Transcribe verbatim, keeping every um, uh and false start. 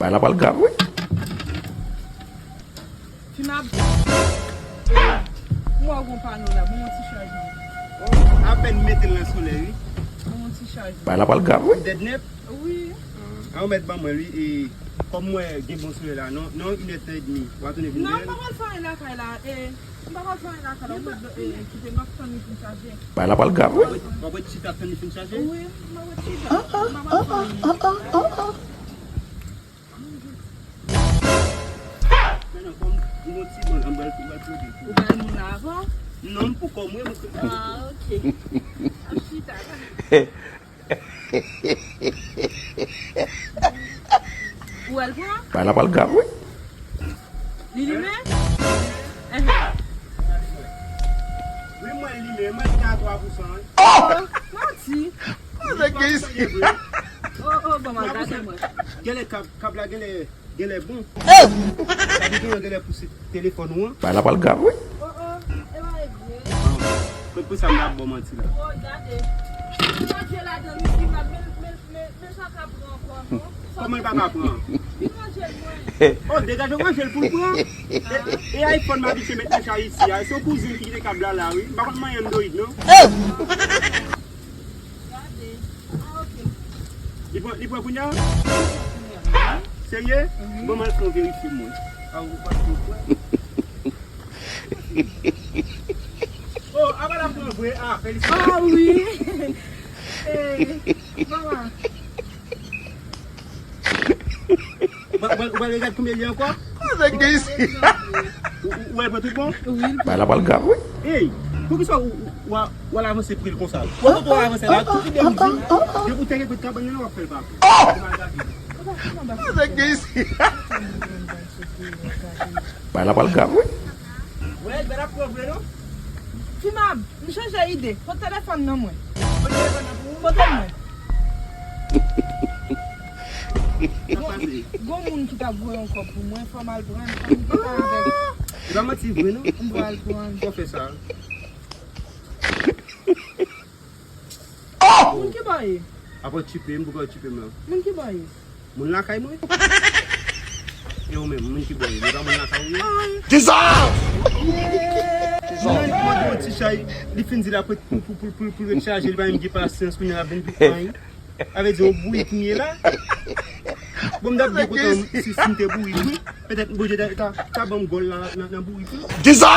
Bagay la pral grav, wi. Fi m ap. M wè w gon pano la, bon, yon ti chaj non. Apèn mete l nan solèy, wi. Bon, yon ti chaj non. Bagay la pral grav, wi. Dead net? Wi. A, ou mèt ban mwen, wi. E, kòm mwen gen bon solèy la, non, non, inèdtan edmi. W a tounen vin. Non, m pa pral fè anyen lakay la. E, m pa pral fè anyen lakay la. Ou mèt, e, kite m ap tann li fin chaje. Bagay la pral grav, wi. W ap ret chita ap tann li fin chaje? Wi, m ap ret chita. M pa pral fè anyen. Men non, kòm m gon ti bon, m pral, m pral pwodui tou. Ou bay moun la avan? Non, m pou kò mwen, mwen. Ah, ok. Ap chita la. Ou wè l pran? Bagay la pral grav, wi. Li limen? Enhen. Wi, mwen limen, mwen li a twa pousan, wi. Oh! Manti. Kòman sa k gen isi? Oh, oh, bon, mwen gade mwen. Genlè kab, kab la genlè, genlè bon. Sa di genlè, genlè pou se telefòn ou an. Bagay la pral grav, wi. Oh, oh, e pa vre. Kot pou sa m ap ba w manti la? Oh, gade. Manje ladan li, li va, men, men, men, men sa ka pran ankò, non? Kòman l pa ka pran? Li manje l mwen. Oh, degaje w manje l pou l pran. E, e iPhone m abitye met nan chay isi a. Se yon kouzin ki kite kab la la, wi. M pa konn manyen Android, non. Gade. Ah, ok. Li pran, li pran kounye a? Serye? Wi. Bon, m al fè yon verifye mwen. Ah, ou pa t kwè? Oh, apa l ap pran vre? Ah, felisitasyon. Ah, wi. Eh, mama. Ou pral, ou pral, ou pral regarde konbyen li ankò? Kòman sa k gen isi? Ou, ou, ou pral pran tout bon? Wi, l pran. Bagay la pral grav, wi. Ey, poukisa ou, ou, ou a, ou al avanse pri l konsa? Ou poko avanse la, tout ide ou di, depi ou teke kout kabann nan, w ap fè l pa pran. Ou pral gade. Kòman sa k gen isi? Bagay la pral grav, wi. Wè, bagay la pran vre, non? Ti mab. M chanje ide. Pot telefòn nan mwen. Pot telefòn nan pou ou? Pote l mwen. Gon, gon moun ki t ap voye yon kòb pou mwen, fò m al pran l, fò m gentan avèk. E pa manti vre, non? M pral pran l. Fò fè sa. Moun ki bò ye? Apa w tchipe m, poukò w tchipe m la? Moun ki bò ye? Moun lakay mwen? E ou menm, moun ki bò ye? Li pa moun lakay ou ye? Kisa? Li mande yon ti chay, li fin di l ap ret pou, pou, pou, pou, pou l ret chaje, li pa menm gen pasyans, kounye a l ap vin pou anyen. Sa vle di yon bourik m ye la. Bon, m t ap gen kontan si, si m te bourik, wi. Petèt Bondye ta, ta, ta ban m gòl la nan, nan bourik, wi. Kisa?